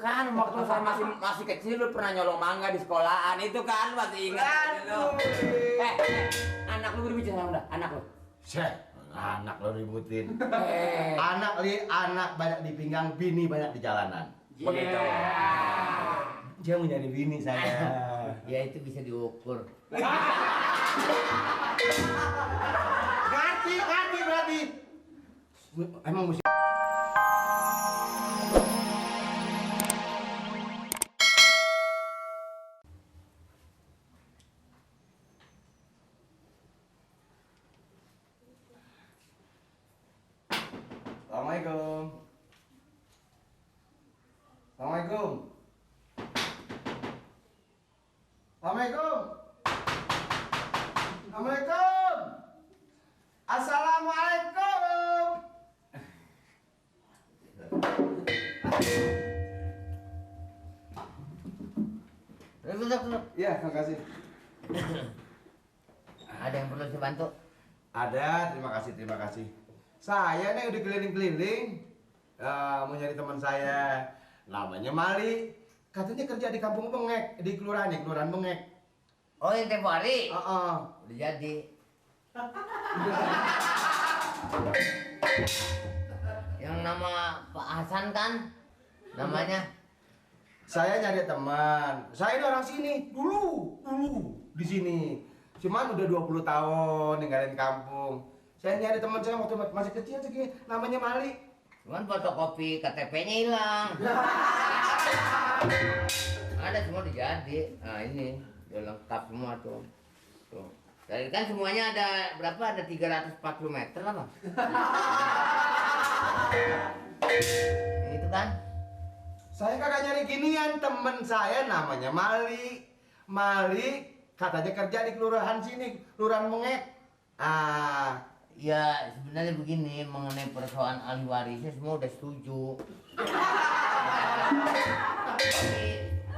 kan waktu saya masih kecil lu pernah nyolong mangga di sekolahan itu kan masih ingat lu. Anak lu berbicara udah, anak lu. Anak lo ributin. Anak banyak di pinggang, bini banyak di jalanan. Begitu. Dia mau nyari bini saya. Ya itu bisa diukur. Ngerti berarti. Emang mesti. Assalamualaikum. Assalamualaikum. Assalamualaikum. Assalamualaikum. Assalamualaikum. Ya, terima kasih. Ada yang perlu saya bantu? Ada, terima kasih. Saya nih udah keliling-keliling, mau nyari teman saya, namanya Mali. Katanya kerja di Kampung Bengek, di kelurahan Bengek. Oh yang tempo hari? Udah Udah jadi. Yang nama Pak Hasan kan? Namanya? Saya nyari teman. Saya ini orang sini, dulu di sini. Cuman udah 20 tahun ninggalin kampung. Saya nyari teman saya waktu masih kecil segini, namanya Mali. Cuman fotokopi KTP-nya hilang. Ada semua udah jadi. Nah ini udah lengkap semua tuh. Tuh. Tadi kan semuanya ada berapa? Ada 340 meter lah bang. Itu kan? Saya kagak nyari ginian, temen saya namanya Mali. Mali katanya kerja di kelurahan sini, kelurahan Bengek. Ya sebenarnya begini, mengenai persoalan ahli warisnya semua udah setuju. Tapi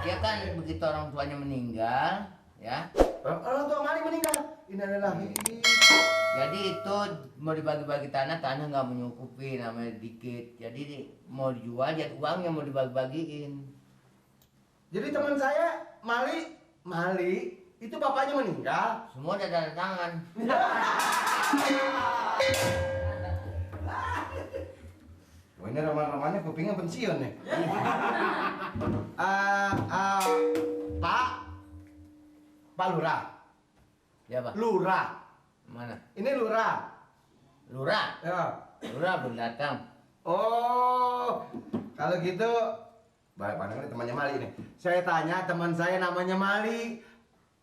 dia kan begitu orang tuanya meninggal, ya. Orang tua Mali meninggal. Innalillahi. Jadi itu mau dibagi-bagi tanah nggak menyukupi, namanya dikit. Jadi mau dijual, jadi uangnya mau dibagi-bagiin. Jadi teman saya Mali itu bapaknya meninggal. Semua udah tanda tangan. Wah, ini roman-romannya kupingnya pensiun nih. Pak Lurah. Ya pak. Lurah. Mana? Ini Lurah. Lurah. Ya. Lurah belum datang. Oh, kalau gitu, baik pandangan temannya Mali nih. Saya tanya teman saya namanya Mali.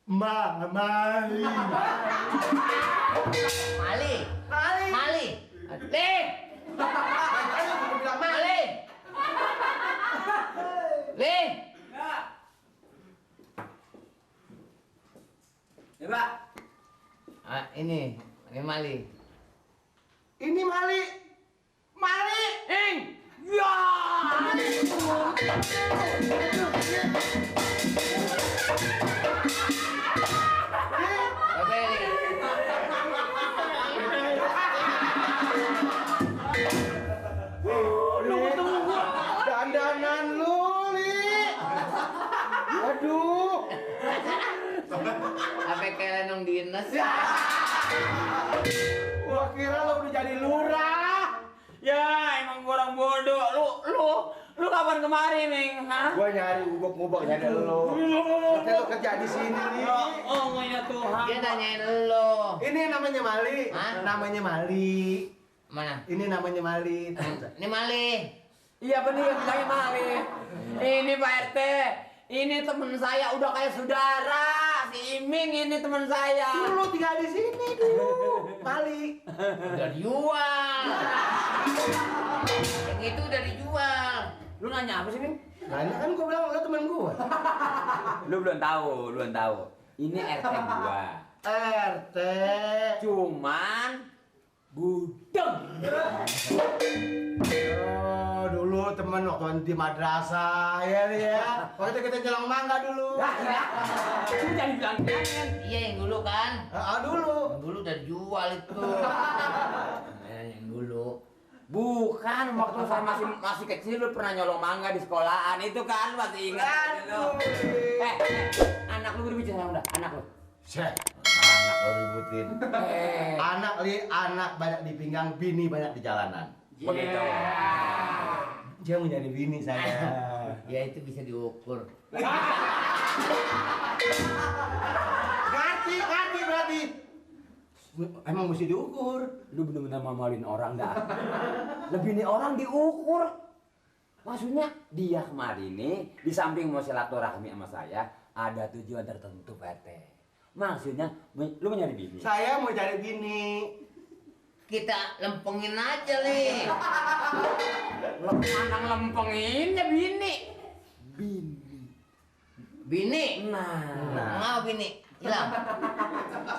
Mali. Mali. Mali. Leh. Mali. Leh. Ya pak. Ini Mali. Ini Mali. Mali. Ya. Dandanan lu, Li. Aduh. Apa kayak lenong dinas? Gua kira lo udah jadi lurah. Ya emang gua orang bodoh. Lu kapan kemari, Ming? Hah? Gua nyari ubek-ubek nyari lo. Katanya lo kerja di sini, Li. Oh ya Tuhan. Dia nanyain lo. Ini namanya Mali. Hah? Namanya Mali. Mana? Ini namanya Mali. Ini Mali. Iya bener, bilangnya Mali. Ini Pak RT. Ini temen saya udah kayak saudara. Si Iming ini temen saya. Dulu tinggal di sini dulu. Mali. Udah dijual. Yang itu udah dijual. Lu nanya apa sih, Ming? Nah ini kan gua bilang lo temen gua. Lu belum tahu. Ini RT gua. RT. Cuman gudeg. Oh, dulu temen waktu di madrasah ya. Waktu kita jalan mangga dulu. Lu jangan bilang jangan. Iya yang dulu kan. Dulu. Yang dulu udah dijual itu. Yang dulu. Bukan. kan waktu saya masih kecil lu pernah nyolong mangga di sekolahan itu kan masih ingat lu. Anak lu berbicara udah, anak lu. Anak lo ributin. Eh. Anak banyak di pinggang, bini banyak di jalanan. Begitu. Dia mau nyari bini saya. Ya itu bisa diukur. Ngerti berarti. Emang mesti diukur. Lu bener-bener mamalin orang dah. Lebih nih orang diukur. Maksudnya dia kemarin nih di samping mau silaturahmi sama saya ada tujuan tertentu Pak RT. Maksudnya lu mau nyari bini? Saya mau cari bini. Kita lempengin aja nih. Anak lempenginnya bini. Bini. Nah. Mau bini. Hilang.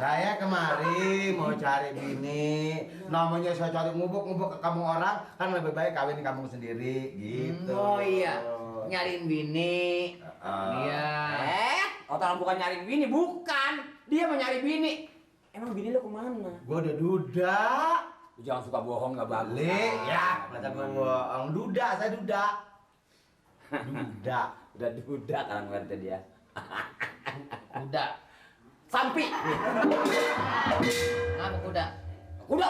Saya kemari mau cari bini. Namanya saya cari ngubuk-ngubuk ke kampung orang, kan lebih baik kawin di kampung sendiri gitu. Oh iya. Nyariin bini. Iya. Orang bukan nyari bini, bukan. Dia mau nyari bini. Emang bini lu kemana? Gua udah duda. Lu jangan suka bohong, nggak bagus. Ya, masa gua bohong. Duda, saya duda. Duda. Udah duda kan ngerti dia. Kuda. Sampi. Ngapa kuda? Kuda.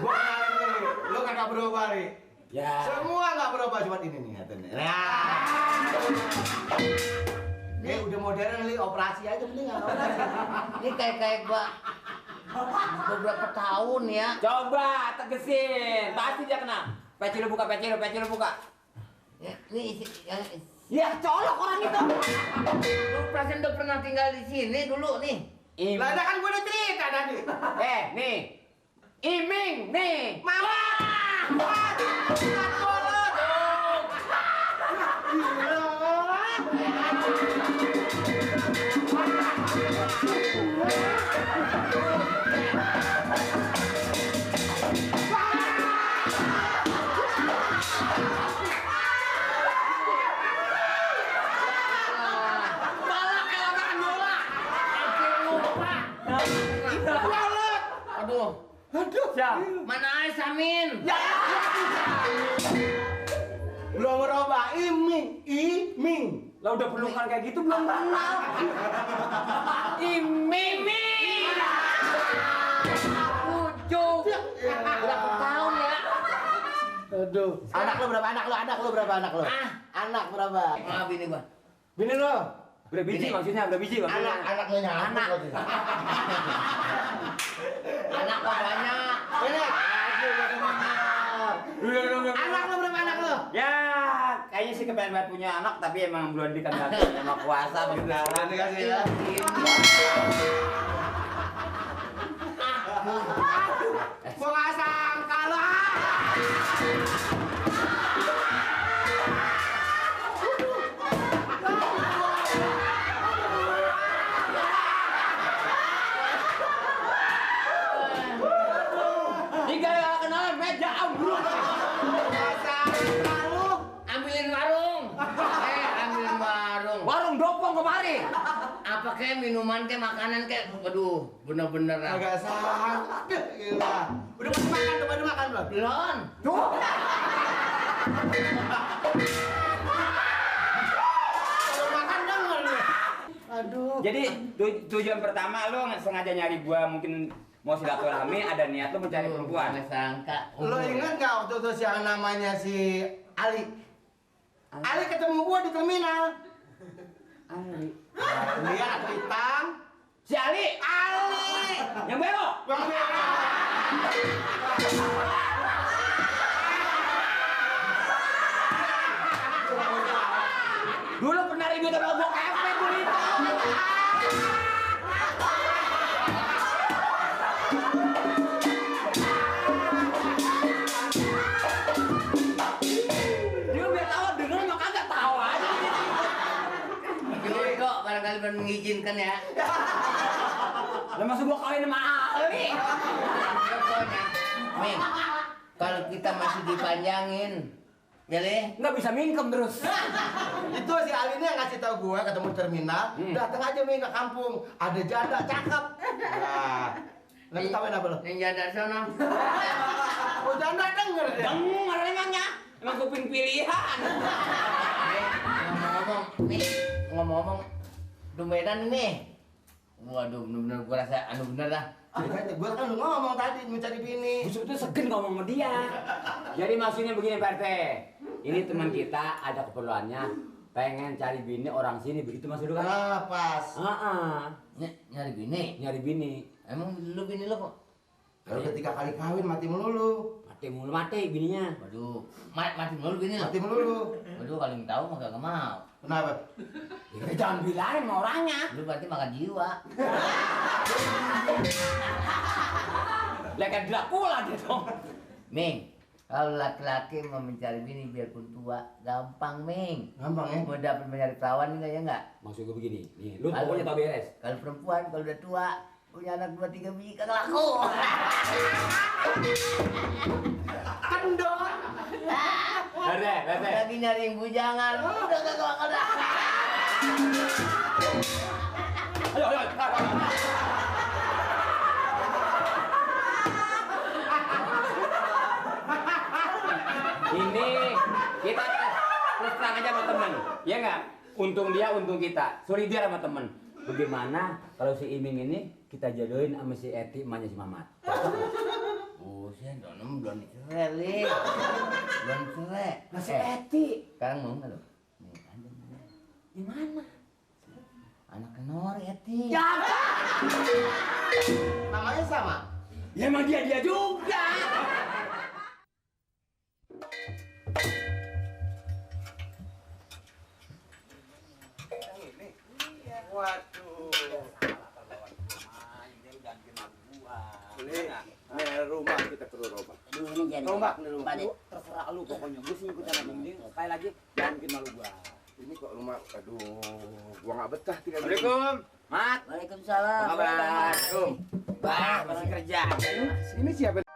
Gua kenalin nih, lu kagak berubah nih. Ya. Semua nggak berubah, cuma ini nih katanya. Nah. Udah modern nih, operasi aja mendingan operasi. Ini kayak gua beberapa tahun ya. Coba tegesin. Pasti dia kena. Peci lu buka. Ya, ini isi yang Ya colok orang itu. lu perasaan udah pernah tinggal di sini dulu nih. Lah kan gua udah cerita tadi. Nih. Iming nih. Mama. Aduh, Siap. mana aja Samin? Ya. Belum berubah, iming. Lah udah pelukan kayak gitu belum kenal. Iming. Ujuk. Berapa tahun ya? Aduh. Anak lu berapa? Anak lu? Ah. Anak berapa? Ah, bini gua. Bini lu? Berapa biji maksudnya? Anak lu nyamuk. Anak. Anak kok banyak. Ini. Anak lu berapa anak lu? Ya, kayaknya sih kepengen banget punya anak tapi emang belum dikendalikan sama kuasa begitu. Nanti kasih ya. Mau nggak sangka lu. Tiga kenalan meja ambruk. Ambilin warung. Ambilin warung. Warung dopong kemari. Apa kayak minuman kayak makanan kayak waduh, bener-bener ah. Agak sangka. Gila. Udah makan belum? Belum. Tuh. Kalau makan denger nih. Aduh. Jadi tujuan pertama lo sengaja nyari gua mungkin mau silaturahmi ada niat lo mencari perempuan. Nggak sangka. Lo ingat nggak waktu itu yang namanya si Ali? Ali ketemu gua di terminal. Ali. Lihat hitam. Si Ali. Yang belok. Bang Dulu pernah ribut sama gua kepek gulito. Dia biar tahu denger mah kagak tahu aja. Jadi kok barangkali belum mengizinkan ya. Lah masuk gua kawin sama Ali. Pokoknya, Ming, kalau kita masih dipanjangin, ya Le? Nggak bisa mingkem terus. Itu si Ali ini yang ngasih tahu gua ketemu di terminal. Datang aja Ming ke kampung. Ada janda cakep. Nah, lagi kawin apa lo? Yang janda sono. Oh, janda denger ya? Denger emangnya. Emang kuping pilihan. Ngomong-ngomong, domedan ini. Waduh, bener-bener gua rasa bener dah. Makanya gua kan lu ngomong tadi mencari bini. Busuk itu segen ngomong sama dia. Jadi maksudnya begini Pak RT. Ini teman kita ada keperluannya. Pengen cari bini orang sini, begitu Mas Dudu kan? Ah, pas. Nyari bini. Nyari bini. Emang lu bini lu kok? Kalau udah 3 kali kawin mati melulu. Mati bininya. Waduh, mati mulu bini lu. Mati melulu. Waduh, kalau yang tahu mah kagak mau. Kenapa? Ya, jangan bilangin sama orangnya. Lu berarti makan jiwa. Lekat Dracula dia dong. Ming, kalau laki-laki mau mencari bini biarpun tua, gampang, Ming. Gampang ya? Mau dapat mencari perawan enggak ya enggak? Maksud gue begini, nih, lu Kalau- pokoknya tau beres. Kalau perempuan kalau udah tua, punya anak 2-3 biji kagak laku. Kendor. RT. Lagi nyari yang bujangan, udah kagak bakal dah. Ayo. Ini kita terus terang aja sama temen, ya nggak? Untung dia, untung kita. Solidar sama temen. Bagaimana kalau si Iming ini kita jodohin sama si Eti, emaknya si Mamat? Buset, belum dicerai, Li. Belum cerai. Masih Eti. Sekarang mau nggak lo? Nih, ada mana? Di mana? Anak kenor, Eti. Namanya sama. Ya emang dia juga. Waduh. Ini rumah kita perlu rombak. Ini jadi Rombak nih rumah. terserah lu pokoknya. Gue sih ikutan aja ini. Sekali lagi jangan bikin malu gua. Ini kok rumah, aduh, gua nggak betah tinggal di sini. Assalamualaikum. Mat. Waalaikumsalam. Apa kabar? Baik, masih kerja. Ini siapa?